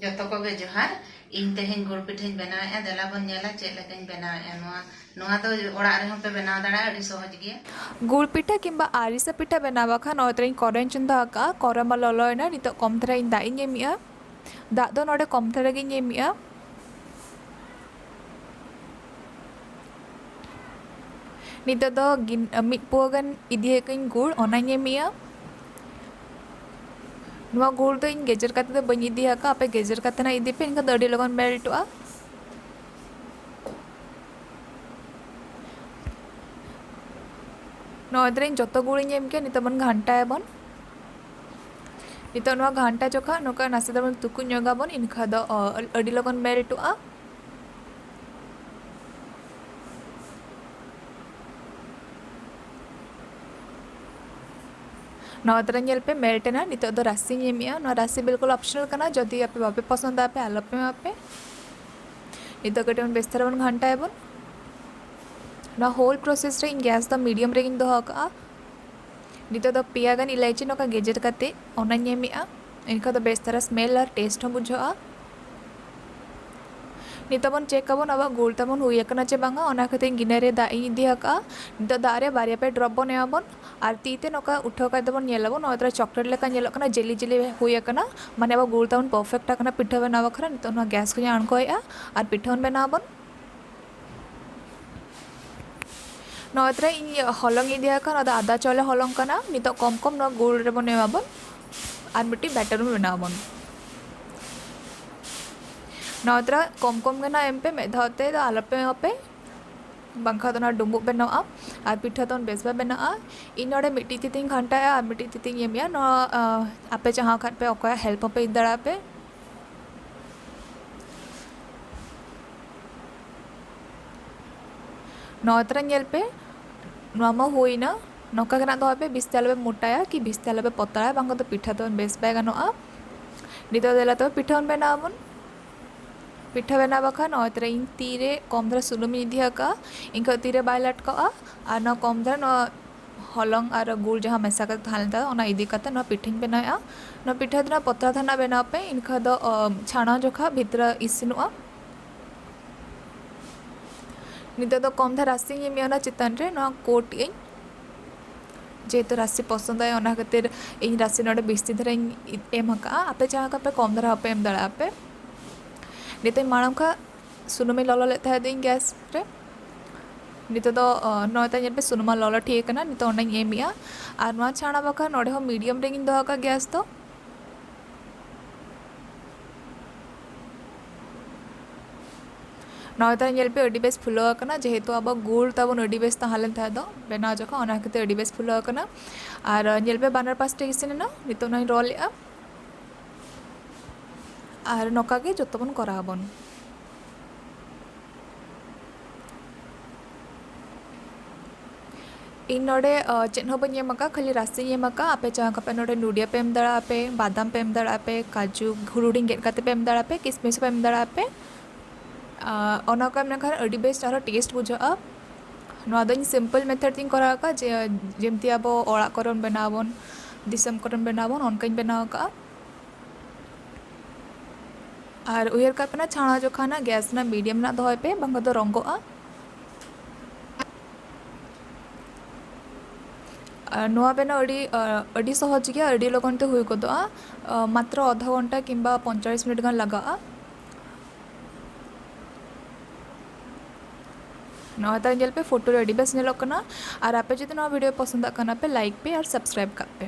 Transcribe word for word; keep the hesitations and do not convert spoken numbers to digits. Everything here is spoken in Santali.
ᱡᱚᱛᱚ ᱠᱚᱜᱮ ᱡᱚᱦᱟᱨ᱾ ᱤᱧ ᱛᱮᱦᱮᱧ ᱜᱩᱲ ᱯᱤᱴᱷᱟᱹᱧ ᱵᱮᱱᱟᱣᱮᱫᱼᱟ᱾ ᱫᱮᱞᱟ ᱵᱚᱱ ᱧᱮᱞᱟ ᱪᱮᱫ ᱞᱮᱠᱟᱧ ᱵᱮᱱᱟᱣᱮᱫᱼᱟ᱾ ᱱᱚᱣᱟ, ᱱᱚᱣᱟ ᱫᱚ ᱚᱲᱟᱜ ᱨᱮᱦᱚᱸ ᱯᱮ ᱵᱮᱱᱟᱣ ᱫᱟᱲᱮᱭᱟᱜᱼᱟ, ᱟᱹᱰᱤ ᱥᱚᱦᱚᱡᱽ ᱜᱮᱭᱟ᱾ ᱜᱩᱲ ᱯᱤᱴᱷᱟᱹ ᱠᱤᱢᱵᱟ ᱟᱨᱤᱥᱟ ᱯᱤᱴᱷᱟᱹ ᱵᱮᱱᱟᱣ ᱵᱟᱠᱷᱟᱱ ᱱᱚᱜᱼᱚᱭ ᱛᱚᱨᱟᱧ ᱠᱚᱲᱟᱧ ᱪᱚᱸᱫᱟ ᱟᱠᱟᱫᱼᱟ᱾ ᱠᱚᱲᱟ ᱢᱟ ᱞᱚᱞᱚᱭᱮᱱᱟ, ᱱᱤᱛᱚᱜ ᱠᱚᱢ ᱫᱷᱟᱨᱟ ᱤᱧ ᱫᱟᱜ ᱤᱧ ᱮᱢᱮᱜᱼᱟ᱾ ᱫᱟᱜ ᱫᱚ ᱱᱚᱰᱮ ᱠᱚᱢ ᱫᱷᱟᱨᱟ ᱜᱤᱧ ᱮᱢᱮᱜᱼᱟ᱾ ᱱᱤᱛᱚᱜ ᱫᱚ ᱜᱤᱱ-, ᱢᱤᱫ ᱯᱩᱣᱟᱹ ᱜᱟᱱ ᱤᱫᱤ ᱟᱠᱟᱫᱟᱹᱧ ᱜᱩᱲ, ᱚᱱᱟᱧ ᱮᱢᱮᱜᱼᱟ᱾ ᱱᱚᱣᱟ ᱜᱩᱲ ᱫᱚ ᱤᱧ ᱜᱮᱡᱮᱨ ᱠᱟᱛᱮ ᱫᱚ ᱵᱟᱹᱧ ᱤᱫᱤ ᱟᱠᱟᱫᱼᱟ, ᱟᱯᱮ ᱜᱮᱡᱮᱨ ᱠᱟᱛᱮ ᱱᱟᱜ ᱤᱫᱤ ᱯᱮ, ᱮᱱᱠᱷᱟᱱ ᱫᱚ ᱟᱹᱰᱤ ᱞᱚᱜᱚᱱ ᱢᱮᱞᱴᱚᱜᱼᱟ᱾ ᱱᱚᱜᱼᱚᱭ ᱛᱚᱨᱟ ᱤᱧ ᱡᱚᱛᱚ ᱜᱩᱲᱤᱧ ᱮᱢ ᱠᱮᱫ, ᱱᱤᱛᱚᱜ ᱵᱚᱱ ᱜᱷᱟᱱᱴᱟᱭᱟᱵᱚᱱ᱾ ᱱᱤᱛᱚᱜ ᱱᱚᱣᱟ ᱜᱷᱟᱱᱴᱟ ᱡᱚᱠᱷᱟ ᱱᱚᱝᱠᱟ ᱱᱟᱥᱮ ᱫᱚᱵᱚᱱ ᱛᱩᱠᱩ ᱧᱚᱜᱟᱵᱚᱱ, ᱮᱱᱠᱷᱟᱱ ᱫᱚ, ᱚ, ᱟᱹᱰᱤ ᱞᱚᱜᱚᱱ ᱢᱮᱞᱴᱚᱜᱼᱟ᱾ ᱱᱚᱣᱟ ᱛᱚᱨᱟ ᱧᱮᱞ ᱯᱮ, ᱢᱮᱞᱴ ᱮᱱᱟ᱾ ᱱᱤᱛᱚᱜ ᱫᱚ ᱨᱟᱥᱮᱧ ᱮᱢᱮᱜᱼᱟ᱾ ᱱᱚᱣᱟ ᱨᱟᱥᱮ ᱵᱤᱞᱠᱩᱞ ᱚᱯᱥᱚᱱᱟᱞ ᱠᱟᱱᱟ, ᱡᱩᱫᱤ ᱟᱯᱮ ᱵᱟᱯᱮ ᱯᱚᱥᱚᱱᱫᱟ, ᱟᱯᱮ ᱟᱞᱚᱯᱮ ᱮᱢᱟ ᱯᱮ᱾ ᱱᱤᱛᱚᱜ ᱠᱟᱹᱴᱤᱡ ᱵᱚᱱ ᱵᱮᱥ ᱫᱷᱟᱨᱟ ᱵᱚᱱ ᱜᱷᱟᱱᱴᱟᱭᱟᱵᱚᱱ᱾ ᱱᱚᱣᱟ ᱦᱳᱞ ᱯᱨᱚᱥᱮᱥ ᱨᱮ ᱤᱧ ᱜᱮᱥ ᱫᱚ ᱢᱤᱰᱤᱭᱟᱢ ᱨᱮᱜᱮᱧ ᱫᱚᱦᱚ ᱠᱟᱜᱼᱟ᱾ ᱱᱤᱛᱚᱜ ᱫᱚ ᱯᱮᱭᱟ ᱜᱟᱱ ᱤᱞᱟᱭᱪᱤ ᱱᱚᱝᱠᱟ ᱜᱮᱡᱮᱨ ᱠᱟᱛᱮ ᱚᱱᱟᱧ ᱮᱢᱮᱜᱼᱟ᱾ ᱮᱱᱠᱷᱟᱱ ᱫᱚ ᱵᱮᱥ ᱫᱷᱟᱨᱟ ᱥᱢᱮᱞ ᱟᱨ ᱴᱮᱥᱴ ᱦᱚᱸ ᱵᱩᱡᱷᱟᱹᱜᱼᱟ᱾ ᱱᱤᱛᱚᱜ ᱵᱚᱱ ᱪᱮᱠ ᱟᱵᱚᱱ ᱟᱵᱚᱣᱟᱜ ᱜᱩᱲ ᱛᱟᱵᱚᱱ ᱦᱩᱭ ᱟᱠᱟᱱᱟ ᱪᱮ ᱵᱟᱝᱟ, ᱚᱱᱟ ᱠᱷᱟᱹᱛᱤᱨ ᱜᱤᱱᱟᱹ ᱨᱮ ᱫᱟᱜ ᱤᱧ ᱤᱫᱤ ᱟᱠᱟᱫᱼᱟ᱾ ᱱᱤᱛᱚᱜ ᱫᱟᱜ ᱨᱮ ᱵᱟᱨᱭᱟ ᱯᱮ ᱰᱨᱚᱯ ᱵᱚᱱ ᱮᱢᱟᱵᱚᱱ ᱟᱨ ᱛᱤ ᱛᱮ ᱱᱚᱝᱠᱟ ᱩᱴᱷᱟᱹᱣ ᱠᱟᱛᱮ ᱵᱚᱱ ᱧᱮᱞ ᱟᱵᱚᱱ, ᱱᱚᱣᱟ ᱛᱚᱨᱟ ᱪᱚᱠᱞᱮᱴ ᱞᱮᱠᱟ ᱧᱮᱞᱚᱜ ᱠᱟᱱᱟ, ᱡᱮᱞᱤ ᱡᱮᱞᱤ ᱦᱩᱭ ᱟᱠᱟᱱᱟ, ᱢᱟᱱᱮ ᱟᱵᱚ ᱜᱩᱲ ᱛᱟᱵᱚᱱ ᱯᱟᱨᱯᱷᱮᱠᱴ ᱟᱠᱟᱱᱟ ᱯᱤᱴᱷᱟᱹ ᱵᱮᱱᱟᱣ ᱵᱟᱠᱷᱨᱟ᱾ ᱱᱤᱛᱚᱜ ᱱᱚᱣᱟ ᱜᱮᱥ ᱠᱷᱚᱱᱤᱧ ᱟᱬᱜᱚᱭᱮᱫᱼᱟ ᱟᱨ ᱯᱤᱴᱷᱟᱹ ᱵᱚᱱ ᱵᱮᱱᱟᱣ ᱟᱵᱚᱱ᱾ ᱱᱚᱣᱟ ᱛᱚᱨᱟ ᱤᱧ ᱦᱚᱞᱚᱝ ᱤᱧ ᱤᱫᱤ ᱟᱠᱟᱫ, ᱱᱚᱣᱟ ᱫᱚ ᱟᱫᱟ ᱪᱟᱣᱞᱮ ᱦᱚᱞᱚᱝ ᱠᱟᱱᱟ᱾ ᱱᱤᱛᱚᱜ ᱠᱚᱢ ᱠᱚᱢ ᱱᱚᱣᱟ ᱜᱩᱲ ᱨᱮᱵᱚᱱ ᱮᱢᱟᱵᱚᱱ ᱟᱨ ᱢᱤᱫᱴᱤᱡ ᱵᱮᱴᱟᱨ ᱵᱚᱱ ᱵᱮᱱᱟᱣ ᱟᱵᱚᱱ᱾ ᱱᱚᱣᱟ ᱛᱚᱨᱟ ᱠᱚᱢ ᱠᱚᱢ ᱜᱮ ᱱᱟᱜ ᱮᱢ ᱯᱮ, ᱢᱤᱫ ᱫᱷᱟᱣ ᱛᱮ ᱫᱚ ᱟᱞᱚᱯᱮ ᱮᱢᱟ ᱯᱮ, ᱵᱟᱝᱠᱷᱟᱱ ᱫᱚ ᱚᱱᱟ ᱰᱩᱸᱵᱩᱜ ᱵᱮᱱᱟᱜᱼᱟ ᱟᱨ ᱯᱤᱴᱷᱟᱹ ᱫᱚ ᱵᱮᱥ ᱵᱟᱭ ᱵᱮᱱᱟᱜᱼᱟ᱾ ᱤᱧ ᱱᱚᱰᱮ ᱢᱤᱫᱴᱤᱡ ᱛᱤ ᱛᱤᱧ ᱜᱷᱟᱱᱴᱟᱭᱟ ᱟᱨ ᱢᱤᱫᱴᱤᱡ ᱛᱤ ᱛᱤᱧ ᱮᱢᱮᱜᱼᱟ᱾ ᱱᱚᱣᱟ, ᱟᱸ, ᱟᱯᱮ ᱪᱟᱦᱟᱣ ᱠᱷᱟᱱ ᱯᱮ ᱚᱠᱚᱭᱟᱜ ᱦᱮᱞᱯ ᱦᱚᱸᱯᱮ ᱤᱫᱤ ᱫᱟᱲᱮᱭᱟᱜᱼᱟ ᱯᱮ᱾ ᱱᱚᱣᱟ ᱛᱚᱨᱟ ᱧᱮᱞ ᱯᱮ, ᱱᱚᱣᱟ ᱢᱟ ᱦᱩᱭᱱᱟ᱾ ᱱᱚᱝᱠᱟ ᱜᱮ ᱱᱟᱜ ᱫᱚᱦᱚᱭ ᱯᱮ, ᱵᱤᱥᱛᱤ ᱟᱞᱚ ᱯᱮ ᱢᱚᱴᱟᱭᱟ ᱠᱤ ᱵᱤᱥᱛᱤ ᱟᱞᱚ ᱯᱮ ᱯᱚᱛᱲᱟᱭᱟ, ᱵᱟᱝᱠᱷᱟᱱ ᱫᱚ ᱯᱤᱴᱷᱟᱹ ᱫᱚ ᱵᱮᱥ ᱵᱟᱭ ᱜᱟᱱᱚᱜᱼᱟ᱾ ᱱᱤᱛᱚᱜ ᱫᱮᱞᱟ ᱛᱚᱵᱮ ᱯᱤᱴᱷᱟᱹ ᱵᱚᱱ ᱵᱮᱱᱟᱣ ᱟᱵᱚᱱ᱾ ᱯᱤᱴᱷᱟᱹ ᱵᱮᱱᱟᱣ ᱵᱟᱠᱷᱟᱱ ᱱᱚᱜᱼᱚᱭ ᱛᱚᱨᱟ ᱤᱧ ᱛᱤᱨᱮ ᱠᱚᱢ ᱫᱷᱟᱨᱟ ᱥᱩᱱᱩᱢᱤᱧ ᱤᱫᱤ ᱟᱠᱟᱫᱼᱟ, ᱮᱱᱠᱷᱟᱱ ᱛᱤᱨᱮ ᱵᱟᱭ ᱞᱟᱴᱠᱟᱜᱼᱟ᱾ ᱟᱨ ᱱᱚᱣᱟ ᱠᱚᱢ ᱫᱷᱟᱨᱟ ᱱᱚᱣᱟ ᱦᱚᱞᱚᱝ ᱟᱨ ᱜᱩᱲ ᱡᱟᱦᱟᱸ ᱢᱮᱥᱟ ᱠᱟᱛᱮ ᱛᱟᱦᱮᱸ ᱞᱮᱱ ᱛᱟᱦᱮᱸᱫ, ᱚᱱᱟ ᱤᱫᱤ ᱠᱟᱛᱮ ᱱᱚᱣᱟ ᱯᱤᱴᱷᱟᱹᱧ ᱵᱮᱱᱟᱣᱮᱫᱼᱟ᱾ ᱱᱚᱣᱟ ᱯᱤᱴᱷᱟᱹ ᱫᱚ ᱱᱚᱣᱟ ᱯᱚᱛᱲᱟ ᱛᱷᱟᱱᱟ ᱵᱮᱱᱟᱣ ᱯᱮ, ᱤᱱᱠᱷᱟᱱ ᱫᱚ ᱚ, ᱪᱷᱟᱱᱟ ᱡᱚᱠᱷᱟ ᱵᱷᱤᱛᱨᱤ ᱤᱥᱤᱱᱚᱜᱼᱟ᱾ ᱱᱤᱛᱚᱜ ᱫᱚ ᱠᱚᱢ ᱫᱷᱟᱨᱟ ᱨᱟᱥᱮᱧ ᱮᱢᱮᱜᱼᱟ ᱚᱱᱟ ᱪᱮᱛᱟᱱ ᱨᱮ, ᱱᱚᱣᱟ ᱠᱳᱴ ᱟᱹᱧ᱾ ᱡᱮᱦᱮᱛᱩ ᱨᱟᱥᱮ ᱯᱚᱥᱚᱸᱫᱟᱭ, ᱚᱱᱟ ᱠᱷᱟᱹᱛᱤᱨ ᱤᱧ ᱨᱟᱥᱮ ᱱᱚᱰᱮ ᱵᱤᱥᱛᱤ ᱫᱷᱟᱨᱟᱧ ᱮᱢ ᱟᱠᱟᱫᱼᱟ᱾ ᱟᱯᱮ ᱡᱟᱦᱟᱸ ᱞᱮᱠᱟ ᱯᱮ ᱠᱚᱢ ᱫᱷᱟᱨᱟ ᱦᱚᱸᱯᱮ ᱮᱢ ᱫᱟᱲᱮᱭᱟᱜᱼᱟ ᱯᱮ᱾ ᱱᱤᱛᱚᱜ ᱢᱟᱲᱟᱝ ᱠᱷᱚᱱ ᱥᱩᱱᱩᱢᱤᱧ ᱞᱚᱞᱚ ᱞᱮᱫ ᱛᱟᱦᱮᱸᱫ ᱤᱧ ᱜᱮᱥ ᱨᱮ᱾ ᱱᱤᱛᱚᱜ ᱫᱚ ᱚ, ᱱᱚᱜᱼᱚᱭ ᱛᱚ ᱧᱮᱞ ᱯᱮ, ᱥᱩᱱᱩᱢ ᱢᱟ ᱞᱚᱞᱚ ᱴᱷᱤᱠ ᱟᱠᱟᱱᱟ, ᱱᱤᱛᱚᱜ ᱚᱱᱟᱧ ᱮᱢᱮᱜᱼᱟ᱾ ᱟᱨ ᱱᱚᱣᱟ ᱪᱷᱟᱱᱟ ᱵᱟᱠᱷᱨᱟ ᱱᱚᱰᱮ ᱦᱚᱸ ᱢᱤᱰᱤᱭᱟᱢ ᱨᱮᱜᱤᱧ ᱫᱚᱦᱚ ᱟᱠᱟᱫ ᱜᱮᱥ ᱫᱚ᱾ ᱱᱚᱜᱼᱚᱭ ᱛᱚ ᱧᱮᱞ ᱯᱮ, ᱟᱹᱰᱤ ᱵᱮᱥ ᱯᱷᱩᱞᱟᱹᱣ ᱟᱠᱟᱱᱟ, ᱡᱮᱦᱮᱛᱩ ᱟᱵᱚ ᱜᱩᱲ ᱛᱟᱵᱚᱱ ᱟᱹᱰᱤ ᱵᱮᱥ ᱛᱟᱦᱮᱸ ᱞᱮᱱ ᱛᱟᱦᱮᱸ ᱫᱚ ᱵᱮᱱᱟᱣ ᱡᱚᱠᱷᱚᱱ, ᱚᱱᱟ ᱠᱷᱟᱹᱛᱤᱨ ᱟᱹᱰᱤ ᱵᱮᱥ ᱯᱷᱩᱞᱟᱹᱣ ᱟᱠᱟᱱᱟ᱾ ᱟᱨ ᱧᱮᱞ ᱯᱮ, ᱵᱟᱱᱟᱨ ᱯᱟᱥᱴᱟ ᱤᱥᱤᱱ ᱮᱱᱟ᱾ ᱱᱤᱛᱚᱜ ᱱᱚᱣᱟᱧ ᱨᱳᱞ ᱮᱜᱼᱟ᱾ ᱟᱨ ᱱᱚᱝᱠᱟ ᱜᱮ ᱡᱚᱛᱚ ᱵᱚᱱ ᱠᱚᱨᱟᱣ ᱟᱵᱚᱱ᱾ ᱤᱧ ᱱᱚᱰᱮ ᱚ, ᱪᱮᱫ ᱦᱚᱸ ᱵᱟᱹᱧ ᱮᱢ ᱟᱠᱟᱫᱼᱟ, ᱠᱷᱟᱹᱞᱤ ᱨᱟᱥᱮᱧ ᱮᱢ ᱟᱠᱟᱫᱼᱟ᱾ ᱟᱯᱮ ᱪᱟᱦᱟᱣ ᱠᱷᱟᱱ ᱯᱮ ᱱᱚᱰᱮ ᱱᱚᱰᱤᱭᱟ ᱯᱮ ᱮᱢ ᱫᱟᱲᱮᱭᱟᱜᱼᱟ ᱯᱮ, ᱵᱟᱫᱟᱢ ᱯᱮ ᱮᱢ ᱫᱟᱲᱮᱭᱟᱜᱼᱟ ᱯᱮ, ᱠᱟᱡᱩ ᱦᱩᱰᱤᱧ ᱦᱩᱰᱤᱧ ᱜᱮᱫ ᱠᱟᱛᱮ ᱯᱮ ᱮᱢ ᱫᱟᱲᱮᱭᱟᱜᱼᱟ ᱯᱮ, ᱠᱤᱥᱢᱤᱥ ᱦᱚᱸ ᱯᱮ ᱮᱢ ᱫᱟᱲᱮᱭᱟᱜᱼᱟ ᱯᱮ᱾ ᱟ, ᱚᱱᱟ ᱠᱚ ᱮᱢ ᱞᱮᱠᱷᱟᱱ ᱟᱹᱰᱤ ᱵᱮᱥ ᱟᱨᱦᱚᱸ ᱴᱮᱥᱴ ᱵᱩᱡᱷᱟᱹᱜᱼᱟ᱾ ᱱᱚᱣᱟ ᱫᱚ ᱤᱧ ᱥᱤᱢᱯᱮᱞ ᱢᱮᱛᱷᱚᱰ ᱛᱤᱧ ᱠᱚᱨᱟᱣ ᱟᱠᱟᱫᱼᱟ, ᱡᱮ ᱡᱮᱢᱛᱤ ᱟᱵᱚ ᱚᱲᱟᱜ ᱠᱚᱨᱮ ᱵᱚᱱ ᱵᱮᱱᱟᱣ ᱟᱵᱚᱱ, ᱫᱤᱥᱚᱢ ᱠᱚᱨᱮ ᱵᱚᱱ ᱵᱮᱱᱟᱣ ᱟᱵᱚᱱ, ᱚᱱᱠᱟᱧ ᱵᱮᱱᱟᱣ ᱟᱠᱟᱫᱼᱟ᱾ ᱟᱨ ᱩᱭᱦᱟᱹᱨ ᱠᱟᱜ ᱯᱮ ᱱᱟ, ᱪᱷᱟᱱᱟ ᱡᱚᱠᱷᱟ ᱱᱟ ᱜᱮᱥ ᱱᱟ ᱢᱤᱰᱤᱭᱟᱢ ᱱᱟ ᱫᱚᱦᱚᱭ ᱯᱮ, ᱵᱟᱝᱠᱷᱟᱱ ᱫᱚ ᱨᱚᱸᱜᱚᱜᱼᱟ᱾ ᱟᱨ ᱱᱚᱣᱟ ᱵᱮᱱᱟᱣ ᱟᱹᱰᱤ, ᱟ, ᱟᱹᱰᱤ ᱥᱚᱦᱚᱡᱽ ᱜᱮᱭᱟ, ᱟᱹᱰᱤ ᱞᱚᱜᱚᱱ ᱛᱮ ᱦᱩᱭ ᱜᱚᱫᱚᱜᱼᱟ᱾ ᱟ, ᱢᱟᱛᱨᱚ ᱟᱫᱷᱟ ᱜᱷᱚᱱᱴᱟ ᱠᱤᱝᱵᱟ ᱯᱚᱧᱪᱟᱥ ᱢᱤᱱᱤᱴ ᱜᱟᱱ ᱞᱟᱜᱟᱜᱼᱟ᱾ ᱱᱚᱣᱟ ᱛᱟᱭ ᱧᱮᱞ ᱯᱮ, ᱯᱷᱳᱴᱳ ᱨᱮ ᱟᱹᱰᱤ ᱵᱮᱥ ᱧᱮᱞᱚᱜ ᱠᱟᱱᱟ᱾ ᱟᱨ ᱟᱯᱮ ᱡᱩᱫᱤ ᱱᱚᱣᱟ ᱵᱷᱤᱰᱤᱭᱳ ᱯᱚᱥᱚᱸᱫᱟᱜ ᱠᱟᱱᱟ ᱯᱮ, ᱞᱟᱭᱤᱠ ᱯᱮ ᱟᱨ ᱥᱟᱵᱥᱠᱨᱟᱭᱤᱵ ᱠᱟᱜ ᱯᱮ᱾